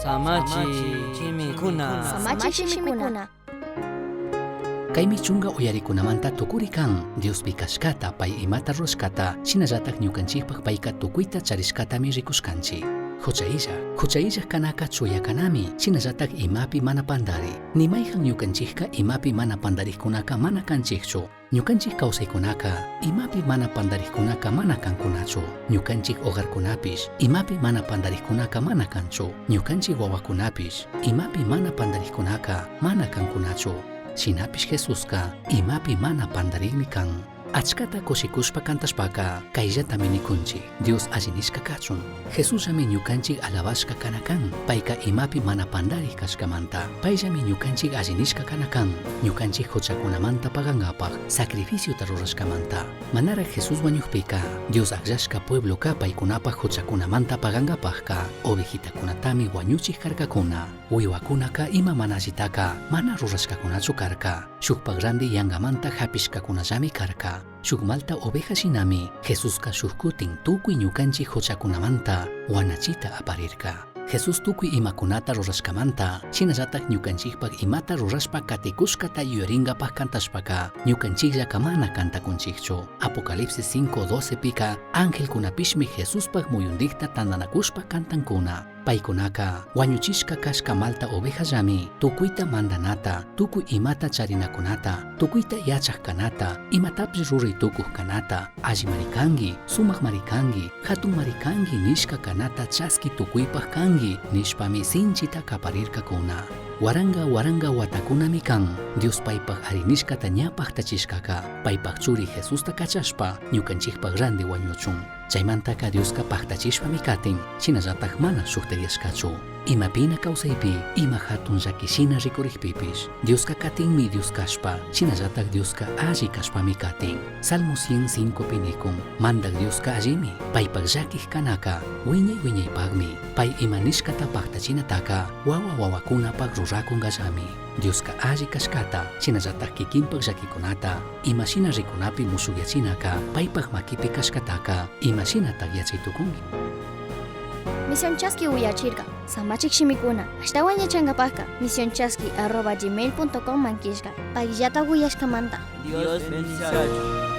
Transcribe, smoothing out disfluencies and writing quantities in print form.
Samachi shimikuna. Samachi shimikuna. Kaymi chunka uyarikunamanta tukuri kan Diospi kashkata pay imata rurashkata shinallatak ñukanchikpak payka tukuyta charishkatami rikushkanchik. Hucha illak, hucha illak kanaka chuya kanami, shinallatak imapi mana pandari. Ni mayhan ñukanchikka imapi mana pandarikkunaka mana kanchikchu. Ñukanchik kawsaykunaka imapi mana pandarikkunaka mana kankunachu. Ñukanchik hogarkunapish imapi mana pandarikkunaka mana kanchu. Ñukanchik wawakunapish imapi mana pandarikkunaka mana kankunachu. Shinapish Jesuska imapi mana pandarikmi kan. Achkata kushikushpa kantashpaka kayllatami nikunchik Dios alli nishka kachun. Jesusllami ñukanchik alabashka kana kan. Payka imapi mana pandarik kashkamanta. Payllami ñukanchik alli nishka kana kan. Ñukanchik huchakunamanta pagankapak sacrificiota rurashkamanta. Manara Jesús wañukpika Dios akllashka puebloka paykunapak huchakunamanta pagankapakka ovejitakunatami wañuchik karkakuna. Wiwakunaka ima mana allitaka mana rurashkakunachu karka. Shukpak randi yankamanta hapishkakunallami karka. Shuk malta oveja shinami Jesuska shuk kutin tukuy ñukanchik huchakunamanta wanachita aparirka. Jesús tukuy imakunata rurashkamanta shinallatak ñukanchikpak imata rurashpa katikushkata yuyarinkapak kantashpaka ñukanchikllaka mana kantakunchikchu. Apocalipsis 5:12 pika angelkunapishmi Jesuspak muyundikta tantanakushpa kantankuna. Paykunaka wañuchishka kashka malta ovejallami tukuyta mandanata, tukuy imata charinakunata, tukuyta yachak kanata, imatapish ruray tukuq kanata, allimari kanki, sumakmari kanki, hatunmari kanki nishka kanata chaski tukuypak kanki nishpami sinchita kaparirkakuna. Waranka waranka watakunami kan Dios paypak arinishkata ña paktachishkaka, paypak churi Jesusta kachashpa ñukanchikpak randi wañuchun. Chaymantaka Dioska paktachishpami katin, shinallatak mana shuktariyashkachu. Imapina kawsaypi, ima hatun llakishina rikurikpipish, Dioska katinmi Dios kashpa, shinallatak Dioska alli kashpami katin. Salmo 105 pi nikun, Mandak Dioska allimi, paypak llakik kanaka, wiñay wiñaypakmi, pay ima nishkata paktachinataka, wawa wawakunapak rurakunkallami. Dioska alli kashkata, shinallatak kikinpak llakikunata, imashina rikunapi mushukyachinaka, paypak makipi kashkataka, imashinatak yachay tukunki. Misión Chaski uyachirka. Samachik shimikuna. Ashtawan yachankapakka misionchaski@gmail.com man killka. Payllata uyashkamanta. Dios bendiciachun.